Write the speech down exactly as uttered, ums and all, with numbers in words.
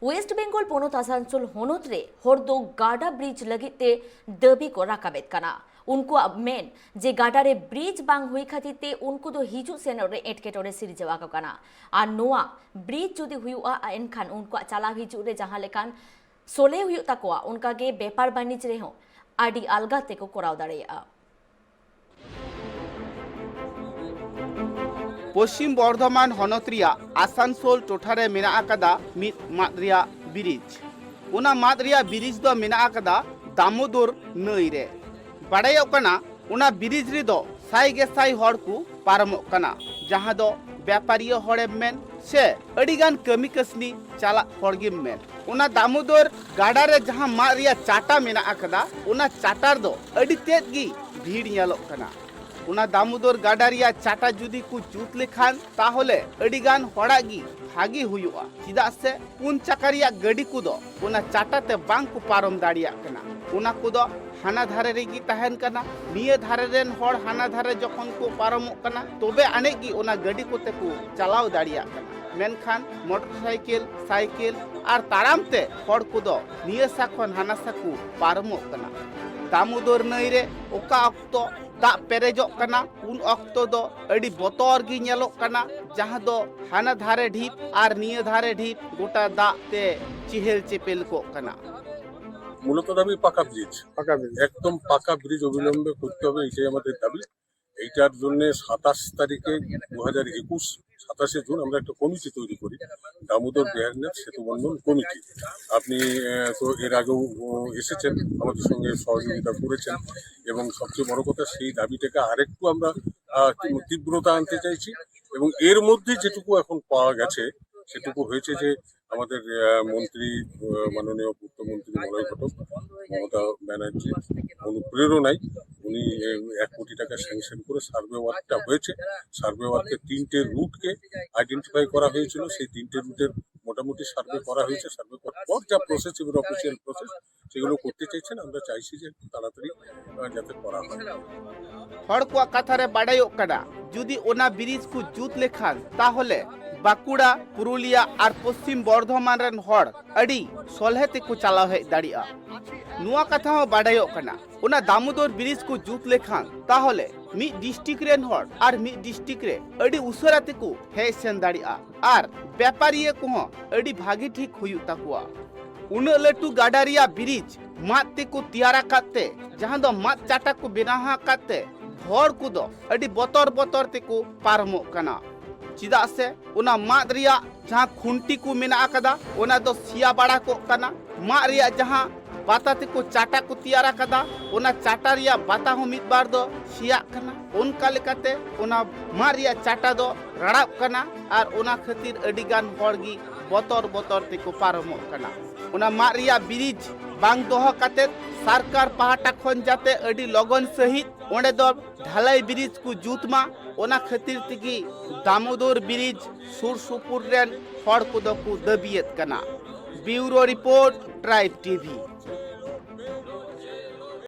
West Bengal ᱯᱚᱱᱚᱛ ᱟᱥᱟᱱᱥᱳᱞ ᱦᱚᱱᱚᱛ ᱨᱮ ᱦᱚᱲ ᱫᱚ ᱜᱟᱰᱟ ᱵᱨᱤᱡᱽ ᱞᱟᱹᱜᱤᱫ ᱛᱮ ᱫᱟᱹᱵᱤ ᱠᱚ ᱨᱟᱠᱟᱵᱮᱫ ᱠᱟᱱᱟ᱾ ᱩᱱᱠᱩᱣᱟᱜ ᱢᱮᱱ ᱡᱮ ᱜᱟᱰᱟ ᱨᱮ ᱵᱨᱤᱡᱽ ᱵᱟᱝ ᱦᱩᱭ ᱠᱷᱟᱹᱛᱤᱨ ᱛᱮ ᱩᱱᱠᱩ ᱫᱚ ᱦᱤᱡᱩᱜ ᱥᱮᱱᱚᱜ ᱨᱮ ᱮᱴᱠᱮᱴᱚᱬᱮ ᱥᱤᱨᱡᱟᱹᱣ ᱟᱠᱚ ᱠᱟᱱᱟ᱾ ᱟᱨ ᱱᱚᱣᱟ ᱵᱨᱤᱡᱽ ᱡᱩᱫᱤ ᱦᱩᱭᱩᱜᱼᱟ, ᱮᱱᱠᱷᱟᱱ ᱩᱱᱠᱩᱣᱟᱜ ᱪᱟᱞᱟᱣ ᱦᱤᱡᱩᱜ ᱨᱮ ᱡᱟᱦᱟᱸ ᱞᱮᱠᱟᱱ ᱥᱚᱞᱦᱮ ᱦᱩᱭᱩᱜ ᱛᱟᱠᱚᱣᱟ, ᱚᱱᱠᱟᱜᱮ ᱵᱮᱯᱟᱨ ᱵᱟᱹᱱᱤᱡᱽ ᱨᱮᱦᱚᱸ ᱟᱹᱰᱤ ᱟᱞᱜᱟ ᱛᱮᱠᱚ ᱠᱚᱨᱟᱣ ᱫᱟᱲᱮᱭᱟᱜᱼᱟ᱾ ᱯᱚᱥᱪᱤᱢ ᱵᱚᱨᱫᱷᱚᱢᱟᱱ ᱦᱚᱱᱚᱛ ᱨᱮᱭᱟᱜ ᱟᱥᱟᱱᱥᱳᱞ ᱴᱚᱴᱷᱟ ᱨᱮ ᱢᱮᱱᱟᱜ ᱟᱠᱟᱫᱟ ᱢᱤᱫ ᱢᱟᱫ ᱨᱮᱭᱟᱜ ᱵᱨᱤᱡᱽ᱾ ᱚᱱᱟ ᱢᱟᱫ ᱨᱮᱭᱟᱜ ᱵᱨᱤᱡᱽ ᱫᱚ ᱢᱮᱱᱟᱜ ᱟᱠᱟᱫᱟ ᱫᱟᱢᱳᱫᱚᱨ ᱱᱟᱹᱭ ᱨᱮ᱾ ᱵᱟᱲᱟᱭᱚᱜ ᱠᱟᱱᱟ, ᱚᱱᱟ ᱵᱨᱤᱡᱽ ᱨᱮᱫᱚ ᱥᱟᱭ ᱜᱮ ᱥᱟᱭ ᱦᱚᱲ ᱠᱚ ᱯᱟᱨᱚᱢᱚᱜ ᱠᱟᱱᱟ, ᱡᱟᱦᱟᱸ ᱫᱚ ᱵᱮᱯᱟᱨᱤᱭᱟᱹ ᱦᱚᱲᱮᱢ ᱢᱮᱱ ᱥᱮ ᱟᱹᱰᱤᱜᱟᱱ ᱠᱟᱹᱢᱤ ᱠᱟᱹᱥᱱᱤ ᱪᱟᱞᱟᱜ ᱦᱚᱲ ᱜᱮᱢ ᱢᱮᱱ᱾ ᱚᱱᱟ ᱫᱟᱢᱳᱫᱚᱨ ᱜᱟᱰᱟ ᱨᱮ ᱡᱟᱦᱟᱸ ᱢᱟᱫ ᱨᱮᱭᱟᱜ ᱪᱟᱴᱟ ᱢᱮᱱᱟᱜ ᱟᱠᱟᱫᱟ, ᱚᱱᱟ ᱪᱟᱴᱟ ᱨᱮᱫᱚ ᱟᱹᱰᱤ ᱛᱮᱫ ᱜᱮ ᱵᱷᱤᱲ ᱧᱮᱞᱚᱜ ᱠᱟᱱᱟ᱾ ᱚᱱᱟ ᱫᱟᱢᱳᱫᱚᱨ ᱜᱟᱰᱟ ᱨᱮᱭᱟᱜ ᱪᱟᱴᱟ ᱡᱩᱫᱤ ᱠᱚ ᱡᱩᱛ ᱞᱮᱠᱷᱟᱱ, ᱛᱟᱦᱚᱞᱮ ᱟᱹᱰᱤᱜᱟᱱ ᱦᱚᱲᱟᱜ ᱜᱮ ᱵᱷᱟᱜᱮ ᱦᱩᱭᱩᱜᱼᱟ, ᱪᱮᱫᱟᱜ ᱥᱮ ᱯᱩᱱ ᱪᱟᱠᱟ ᱨᱮᱭᱟᱜ ᱜᱟᱹᱰᱤ ᱠᱚᱫᱚ ᱚᱱᱟ ᱪᱟᱴᱟ ᱛᱮ ᱵᱟᱝ ᱠᱚ ᱯᱟᱨᱚᱢ ᱫᱟᱲᱮᱭᱟᱜ ᱠᱟᱱᱟ᱾ ᱚᱱᱟ ᱠᱚᱫᱚ ᱦᱟᱱᱟ ᱫᱷᱟᱨᱮ ᱨᱮᱜᱮ ᱛᱟᱦᱮᱱ ᱠᱟᱱᱟ᱾ ᱱᱤᱭᱟᱹ ᱫᱷᱟᱨᱮ ᱨᱮᱱ ᱦᱚᱲ ᱦᱟᱱᱟ ᱫᱷᱟᱨᱮ ᱡᱚᱠᱷᱚᱱ ᱠᱚ ᱯᱟᱨᱚᱢᱚᱜ ᱠᱟᱱᱟ, ᱛᱚᱵᱮ ᱟᱹᱱᱤᱡ ᱜᱮ ᱚᱱᱟ ᱜᱟᱹᱰᱤ ᱠᱚᱛᱮ ᱠᱚ ᱪᱟᱞᱟᱣ ᱫᱟᱲᱮᱭᱟᱜ ᱠᱟᱱᱟ᱾ ᱢᱮᱱᱠᱷᱟᱱ ᱢᱚᱴᱚᱨ ᱥᱟᱭᱠᱮᱞ, ᱥᱟᱭᱠᱮᱞ ᱟᱨ ᱛᱟᱲᱟᱢ ᱛᱮ ᱦᱚᱲ ᱠᱚᱫᱚ ᱱᱤᱭᱟᱹ ᱥᱟ ᱠᱷᱚᱱ ᱦᱟᱱᱟ ᱥᱟ ᱠᱚ ᱯᱟᱨᱚᱢᱚᱜ ᱠᱟᱱᱟ᱾ ᱫᱟᱢᱳᱫᱚᱨ ᱱᱟᱹᱭ ᱨᱮ ᱚᱠᱟ ᱚᱠᱛᱚ ᱫᱟᱜ ᱯᱮᱨᱮᱡᱚᱜ ᱠᱟᱱᱟ, ᱩᱱ ᱚᱠᱛᱚ ᱫᱚ ᱟᱹᱰᱤ ᱵᱚᱛᱚᱨ ᱜᱮ ᱧᱮᱞᱚᱜ ᱠᱟᱱᱟ, ᱡᱟᱦᱟᱸ ᱫᱚ ᱦᱟᱱᱟ ᱫᱷᱟᱨᱮ ᱰᱷᱤᱯ ᱟᱨ ᱱᱤᱭᱟᱹ ᱫᱷᱟᱨᱮ ᱰᱷᱤᱯ ᱜᱚᱴᱟ ᱫᱟᱜ ᱛᱮ ᱪᱮᱦᱮᱞ ᱪᱮᱯᱮᱞ ᱠᱚᱜ ᱠᱟᱱᱟ᱾ মূলত দাবি পাকা ব্রিজ। পাকা ব্রিজ। একদম পাকা ব্রিজ অবিলম্বে করতে হবে, এটাই আমাদের দাবি। এইটার জন্য সাতাশ তারিখে, দু হাজার একুশ, সাতাশে জুন আমরা একটা কমিটি তৈরি করি, দামোদর বিহারীনাথ সেতু বন্ধন কমিটি। আপনি আহ, তো এর আগেও আহ, এসেছেন, আমাদের সঙ্গে সহযোগিতা করেছেন, এবং সবচেয়ে বড় কথা, সেই দাবিটাকে আরেকটু আমরা আহ, তীব্রতা আনতে চাইছি। এবং এর মধ্যে যেটুকু এখন পাওয়া গেছে, সেটুকু হয়েছে যে আমাদের আহ, মন্ত্রী, আহ, মাননীয় পূর্ত মন্ত্রী মলয় ঘটক, মমতা ব্যানার্জি অনুপ্রেরণায় উনি আহ, এক কোটি টাকা স্যাংশন করে সার্ভে ওয়ার্কটা হয়েছে। সার্ভে ওয়ার্কে তিনটে রুটকে আইডেন্টিফাই করা হয়েছিল, সেই তিনটে রুটের মোটামুটি সার্ভে করা হয়েছে। সার্ভে করার পর যা প্রসেস এবার অফিসিয়াল প্রসেস, এগুলো করতে চাইছেন। আমরা চাইছি যে তাড়াতাড়ি আহ, যাতে করা হয়। ᱦᱚᱲ ᱠᱚᱣᱟᱜ ᱠᱟᱛᱷᱟ ᱨᱮ ᱵᱟᱰᱟᱭᱚᱜ ᱠᱟᱱᱟ, ᱡᱩᱫᱤ ᱚᱱᱟ ᱵᱨᱤᱡᱽ ᱠᱚ ᱡᱩᱛ ᱞᱮᱠᱷᱟᱱ, ᱛᱟᱦᱚᱞᱮ ᱵᱟᱸᱠᱩᱲᱟ, ᱯᱩᱨᱩᱞᱤᱭᱟ ᱟᱨ ᱯᱚᱥᱪᱤᱢ ᱵᱚᱨᱫᱷᱚᱢᱟᱱ ᱨᱮᱱ ᱦᱚᱲ ᱟᱹᱰᱤ ᱥᱚᱞᱦᱮ ᱛᱮᱠᱚ ᱪᱟᱞᱟᱣ ᱦᱮᱡ ᱫᱟᱲᱮᱭᱟᱜᱼᱟ᱾ ᱱᱚᱣᱟ ᱠᱟᱛᱷᱟ ᱦᱚᱸ ᱵᱟᱰᱟᱭᱚᱜ ᱠᱟᱱᱟ, ᱚᱱᱟ ᱫᱟᱢᱳᱫᱚᱨ ᱵᱨᱤᱡᱽ ᱠᱚ ᱡᱩᱛ ᱞᱮᱠᱷᱟᱱ, ᱛᱟᱦᱚᱞᱮ ᱢᱤᱫ ᱰᱤᱥᱴᱨᱤᱠᱴ ᱨᱮᱱ ᱦᱚᱲ ᱟᱨ ᱢᱤᱫ ᱰᱤᱥᱴᱨᱤᱠᱴ ᱨᱮ ᱟᱹᱰᱤ ᱩᱥᱟᱹᱨᱟ ᱛᱮᱠᱚ ᱦᱮᱡ ᱥᱮᱱ ᱫᱟᱲᱮᱭᱟᱜᱼᱟ ᱟᱨ ᱵᱮᱯᱟᱨᱤᱭᱟᱹ ᱠᱚᱦᱚᱸ ᱟᱹᱰᱤ ᱵᱷᱟᱹᱜᱤ ᱴᱷᱤᱠ ᱦᱩᱭᱩᱜ ᱛᱟᱠᱚᱣᱟ᱾ ᱩᱱᱟᱹᱜ ᱞᱟᱹᱴᱩ ᱜᱟᱰᱟ ᱨᱮᱭᱟᱜ ᱵᱨᱤᱡᱽ ᱢᱟᱫ ᱛᱮᱠᱚ ᱛᱮᱭᱟᱨ ᱟᱠᱟᱫ ᱛᱮ, ᱡᱟᱦᱟᱸ ᱫᱚ ᱢᱟᱫ ᱪᱟᱴᱟ ᱠᱚ ᱵᱮᱱᱟᱣ ᱟᱠᱟᱫ ᱛᱮ, ᱦᱚᱲ ᱠᱚᱫᱚ ᱟᱹᱰᱤ ᱵᱚᱛᱚᱨ ᱵᱚᱛᱚᱨ ᱛᱮᱠᱚ ᱯᱟᱨᱚᱢᱚᱜ ᱠᱟᱱᱟ᱾ ᱪᱮᱫᱟᱜ ᱥᱮ ᱚᱱᱟ ᱢᱟᱫ ᱨᱮᱭᱟᱜ ᱡᱟᱦᱟᱸ ᱠᱷᱩᱱᱴᱤ ᱠᱚ ᱢᱮᱱᱟᱜ ᱟᱠᱟᱫᱟ, ᱚᱱᱟ ᱫᱚ ᱥᱮᱭᱟ ᱵᱟᱲᱟ ᱠᱚᱜ ᱠᱟᱱᱟ᱾ ᱢᱟᱫ ᱨᱮᱭᱟᱜ ᱡᱟᱦᱟᱸ ᱵᱟᱛᱟ ᱛᱮᱠᱚ ᱪᱟᱴᱟ ᱠᱚ ᱛᱮᱭᱟᱨ ᱟᱠᱟᱫᱟ, ᱚᱱᱟ ᱪᱟᱴᱟ ᱨᱮᱭᱟᱜ ᱵᱟᱛᱟ ᱦᱚᱸ ᱢᱤᱫ ᱵᱟᱨ ᱫᱚ ᱥᱮᱭᱟᱜ ᱠᱟᱱᱟ᱾ ᱚᱱᱠᱟ ᱞᱮᱠᱟᱛᱮ ᱚᱱᱟ ᱢᱟᱫ ᱨᱮᱭᱟᱜ ᱪᱟᱴᱟ ᱫᱚ ᱨᱟᱲᱟᱜ ᱠᱟᱱᱟ ᱟᱨ ᱚᱱᱟ ᱠᱷᱟᱹᱛᱤᱨ ᱟᱹᱰᱤ ᱜᱟᱱ ᱦᱚᱲ ᱜᱮ ᱵᱚᱛᱚᱨ ᱵᱚᱛᱚᱨ ᱛᱮᱠᱚ ᱯᱟᱨᱚᱢᱚᱜ ᱠᱟᱱᱟ᱾ ᱚᱱᱟ ᱢᱟᱫ ᱨᱮᱭᱟᱜ ᱵᱨᱤᱡᱽ ᱵᱟᱝ ᱫᱚᱦᱚ ᱠᱟᱛᱮ ᱥᱚᱨᱠᱟᱨ ᱯᱟᱦᱴᱟ ᱠᱷᱚᱱ ᱡᱟᱛᱮ ᱟᱹᱰᱤ ᱞᱚᱜᱚᱱ ᱥᱟᱺᱦᱤᱡ ᱚᱸᱰᱮ ᱫᱚ ᱰᱷᱟᱞᱟᱭ ᱵᱨᱤᱡᱽ ᱠᱚ ᱡᱩᱛ ᱢᱟ, ᱚᱱᱟ ᱠᱷᱟᱹᱛᱤᱨ ᱛᱮᱜᱮ ᱫᱟᱢᱳᱫᱚᱨ ᱵᱨᱤᱡᱽ ᱥᱩᱨ ᱥᱩᱯᱩᱨ ᱨᱮᱱ ᱦᱚᱲ ᱠᱚᱫᱚ ᱠᱚ ᱫᱟᱹᱵᱤᱭᱮᱫ ᱠᱟᱱᱟ᱾ ᱵᱤᱭᱩᱨᱳ ᱨᱤᱯᱳᱨᱴ, ᱴᱨᱟᱭᱤᱵᱽ ᱴᱤᱵᱷᱤ᱾